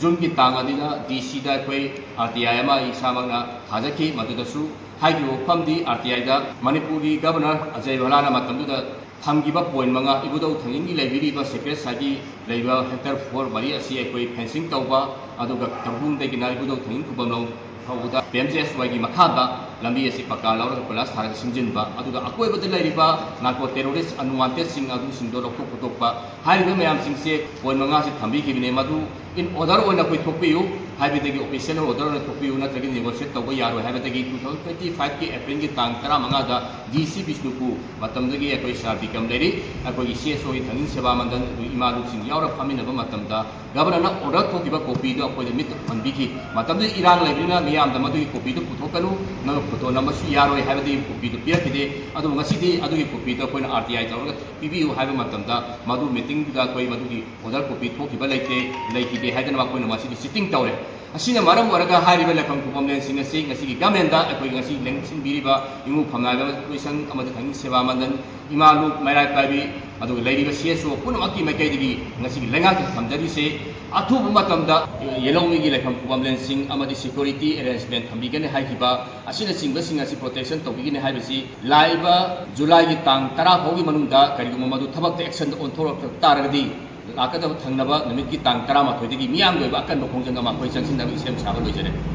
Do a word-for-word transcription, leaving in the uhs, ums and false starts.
ꯖꯨꯟꯒꯤ ꯇꯥꯡ ꯑꯅꯤꯗ ꯗꯤ ꯁꯤꯗ ꯑꯩꯈꯣꯏ ꯑꯥꯔ ꯇꯤ ꯑꯥꯏ ꯑꯃ ꯑꯩ ꯏꯁꯥꯃꯛꯅ ꯊꯥꯖꯈꯤ꯫ ꯃꯗꯨꯗꯁꯨ ꯍꯥꯏꯈꯤꯕ ꯋꯥꯐꯝꯗꯤ, ꯑꯥꯔ ꯇꯤ ꯑꯥꯏꯗ ꯃꯅꯤꯄꯨꯔꯒꯤ ꯒꯕꯔꯅꯔ ꯑꯖꯌ ꯚꯜꯂꯥꯅ ꯃꯇꯝꯗꯨꯗ ꯊꯝꯈꯤꯕ ꯄꯣꯏꯟ ꯃꯉꯥ, ꯏꯕꯨꯙꯧ ꯊꯥꯡꯖꯤꯡꯒꯤ ꯂꯩꯕꯤꯔꯤꯕ ꯁꯦꯀ꯭ꯔꯦꯠ ꯁꯥꯏꯠꯀꯤ ꯂꯩꯕ ꯍꯦꯛꯇꯔ ꯐꯣꯔ ꯃꯔꯤ ꯑꯁꯤ ꯑꯩꯈꯣꯏ ꯐꯦꯟꯁꯤꯡ ꯇꯧꯕ, ꯑꯗꯨꯒ ꯀꯧꯕ꯭ꯔꯨꯡꯗꯒꯤꯅ ꯏꯕꯨꯙꯧ ꯊꯥꯡꯖꯤꯡ ꯈꯨꯕꯝꯂꯣꯝ ꯐꯥꯎꯕꯗ ꯄꯤ ꯑꯦꯝ ꯖꯤ ꯑꯦꯁ ꯋꯥꯏꯒꯤ ꯃꯈꯥꯗ ꯂꯝꯕꯤ ꯑꯁꯤ ꯄꯀꯥ ꯂꯧꯔꯒ ꯀꯣꯏꯂꯥꯁ ꯊꯥꯔꯒ ꯁꯦꯝꯖꯤꯟꯕ, ꯑꯗꯨꯒ ꯑꯀꯣꯏꯕꯗ ꯂꯩꯔꯤꯕ ꯅꯥꯔꯀꯣ ꯇꯦꯔꯣꯔꯤꯁ ꯑꯟꯋꯥꯟꯇꯦꯗꯁꯤꯡ ꯑꯗꯨꯁꯤꯡꯗꯣ ꯂꯧꯊꯣꯛ ꯈꯣꯠꯇꯣꯛꯄ, ꯍꯥꯏꯔꯤꯕ ꯃꯌꯥꯝꯁꯤꯡꯁꯦ ꯄꯣꯏꯟ ꯃꯉꯥꯁꯤ ꯊꯝꯕꯤꯈꯤꯕꯅꯦ꯫ ꯃꯗꯨ ꯏꯟ ꯑꯣꯔꯗꯔ ꯑꯣꯏꯅ ꯑꯩꯈꯣꯏ ꯊꯣꯛꯄꯤꯌꯨ, ꯍꯥꯏꯕꯗꯒꯤ ꯑꯣꯐꯤꯁꯤꯌꯦꯜ ꯑꯣꯔꯗꯔ ꯑꯣꯏꯅ ꯊꯣꯛꯄꯤꯌꯨ, ꯅꯠꯇ꯭ꯔꯒꯗꯤ ꯅꯦꯒꯣꯁꯤꯌꯦꯠ ꯇꯧꯕ ꯌꯥꯔꯣꯏ ꯍꯥꯏꯕꯗꯒꯤ ꯇꯨ ꯊꯥꯎꯖꯟ ꯇ꯭ꯋꯦꯟꯇꯤ ꯐꯥꯏꯚꯀꯤ ꯑꯦꯄ꯭ꯔꯤꯜꯒꯤ ꯇꯥꯡ ꯇꯔꯥꯃꯉꯥꯗ ꯗꯤ ꯁꯤ ꯕꯤꯁꯅꯨꯄꯨꯔ, ꯃꯇꯝꯗꯨꯒꯤ ꯑꯩꯈꯣꯏ ꯁꯥꯔ ꯕꯤꯀꯝ ꯂꯩꯔꯤ, ꯑꯩꯈꯣꯏꯒꯤ ꯁꯤ ꯑꯦꯁ ꯑꯣꯒꯤ ꯊꯥꯡꯖꯤꯡ ꯁꯦꯕꯥ ꯃꯟꯗꯜ, ꯑꯩꯈꯣꯏ ꯏꯃꯥ ꯂꯨꯞꯁꯤꯡ ꯌꯥꯎꯔ ꯐꯝꯃꯤꯟꯅꯕ ꯃꯇꯝꯗ ꯒꯕꯔꯅꯔꯅ ꯑꯣꯔꯗꯔ ꯊꯣꯛꯈꯤꯕ ꯀꯣꯄꯤꯗꯨ ꯑꯩꯈꯣꯏꯗ ꯃꯤꯠꯇ ꯎꯍꯟꯕꯤꯈꯤ꯫ ꯃꯇꯝꯗꯨꯗ ꯏꯔꯥꯡ ꯂꯩꯕꯅꯤꯅ ꯃꯤꯌꯥꯝꯗ ꯃꯗꯨꯒꯤ ꯀꯣꯄꯤꯗꯨ ꯄꯨꯊꯣꯛꯀꯅꯨ, ꯅꯪꯅ ꯐꯣꯇꯣ ꯅꯝꯕꯁꯨ ꯌꯥꯔꯣꯏ ꯍꯥꯏꯕꯗꯒꯤ ꯀꯣꯄꯤꯗꯨ ꯄꯤꯔꯛꯈꯤꯗꯦ꯫ ꯑꯗꯨꯕꯨ ꯉꯁꯤꯗꯤ ꯑꯗꯨꯒꯤ ꯀꯣꯄꯤꯗꯨ ꯑꯩꯈꯣꯏꯅ ꯑꯥꯔ ꯇꯤ ꯑꯥꯏ ꯇꯧꯔꯒ ꯄꯤꯕꯤꯌꯨ ꯍꯥꯏꯕ ꯃꯇꯝꯗ ꯃꯗꯨ ꯃꯤꯇꯤꯡꯗꯨꯗ ꯑꯩꯈꯣꯏ ꯃꯗꯨꯒꯤ ꯑꯣꯔꯗꯔ ꯀꯣꯄꯤ ꯊꯣꯛꯈꯤꯕ ꯂꯩꯇꯦ, ꯂꯩꯈꯤꯗꯦ ꯍꯥꯏꯗꯅ ꯃꯈꯣꯏꯅ ꯃꯁꯤꯗꯤ ꯆꯤꯇꯤꯡ ꯇꯧꯔꯦ꯫ ꯑꯁꯤꯅ ꯃꯔꯝ ꯑꯣꯏꯔꯒ ꯍꯥꯏꯔꯤꯕ ꯂꯩꯐꯝ ꯈꯨꯕꯝꯂꯦꯟꯁꯤꯡ ꯑꯁꯤ ꯉꯁꯤꯒꯤ ꯒꯃꯦꯟꯗ ꯑꯩꯈꯣꯏ ꯉꯁꯤ ꯂꯦꯡꯁꯤꯟꯕꯤꯔꯤꯕ ꯏꯃꯨꯡ ꯐꯝꯅꯥꯏꯕ ꯂꯣꯏꯁꯪ ꯑꯃꯗꯤ ꯊꯥꯡꯖꯤꯡ ꯁꯦꯕꯥ ꯃꯟꯗꯜ, ꯏꯃꯥ ꯂꯨꯞ ꯃꯩꯔꯥ ꯄꯥꯏꯕꯤ, ꯑꯗꯨꯒ ꯂꯩꯔꯤꯕ ꯁꯤ ꯑꯦꯁ ꯑꯣ ꯄꯨꯝꯅꯃꯛꯀꯤ ꯃꯥꯏꯀꯩꯗꯒꯤ ꯉꯁꯤꯒꯤ ꯂꯩꯉꯥꯛꯇ ꯊꯝꯖꯔꯤꯁꯦ꯫ ꯑꯊꯨꯕ ꯃꯇꯝꯗ ꯌꯦꯜꯍꯧꯃꯤꯒꯤ ꯂꯩꯐꯝ ꯈꯨꯕꯝꯂꯦꯟꯁꯤꯡ ꯑꯃꯗꯤ ꯁꯦꯀ꯭ꯌꯨꯔꯤꯇꯤ ꯑꯦꯔꯦꯟꯖꯃꯦꯟ ꯊꯝꯕꯤꯒꯅꯤ ꯍꯥꯏꯈꯤꯕ ꯑꯁꯤꯅꯆꯤꯡꯕꯁꯤꯡ ꯑꯁꯤ ꯄ꯭ꯔꯣꯇꯦꯛꯁꯟ ꯇꯧꯕꯤꯒꯅꯤ ꯍꯥꯏꯕꯁꯤ ꯂꯥꯛꯏꯕ ꯖꯨꯂꯥꯏꯒꯤ ꯇꯥꯡ ꯇꯔꯥ ꯐꯥꯎꯒꯤ ꯃꯅꯨꯡꯗ ꯀꯔꯤꯒꯨꯝꯕ ꯃꯗꯨ ꯊꯕꯛꯇ ꯑꯦꯛꯁꯟꯗ ꯑꯣꯟꯊꯣꯔꯛꯇ ꯇꯥꯔꯒꯗꯤ ꯂꯥꯛꯀꯗꯕ ꯊꯪꯅꯕ ꯅꯨꯃꯤꯠꯀꯤ ꯇꯥꯡ ꯇꯔꯥꯃꯥꯊꯣꯏꯗꯒꯤ ꯃꯤꯌꯥꯝꯒꯤ ꯑꯣꯏꯕ ꯑꯀꯟꯕ ꯈꯣꯡꯖꯪ ꯑꯃ ꯑꯩꯈꯣꯏ ꯆꯪꯁꯤꯟꯅꯕꯒꯤ ꯁꯦꯝ ꯁꯥꯕ ꯂꯣꯏꯖꯔꯦ꯫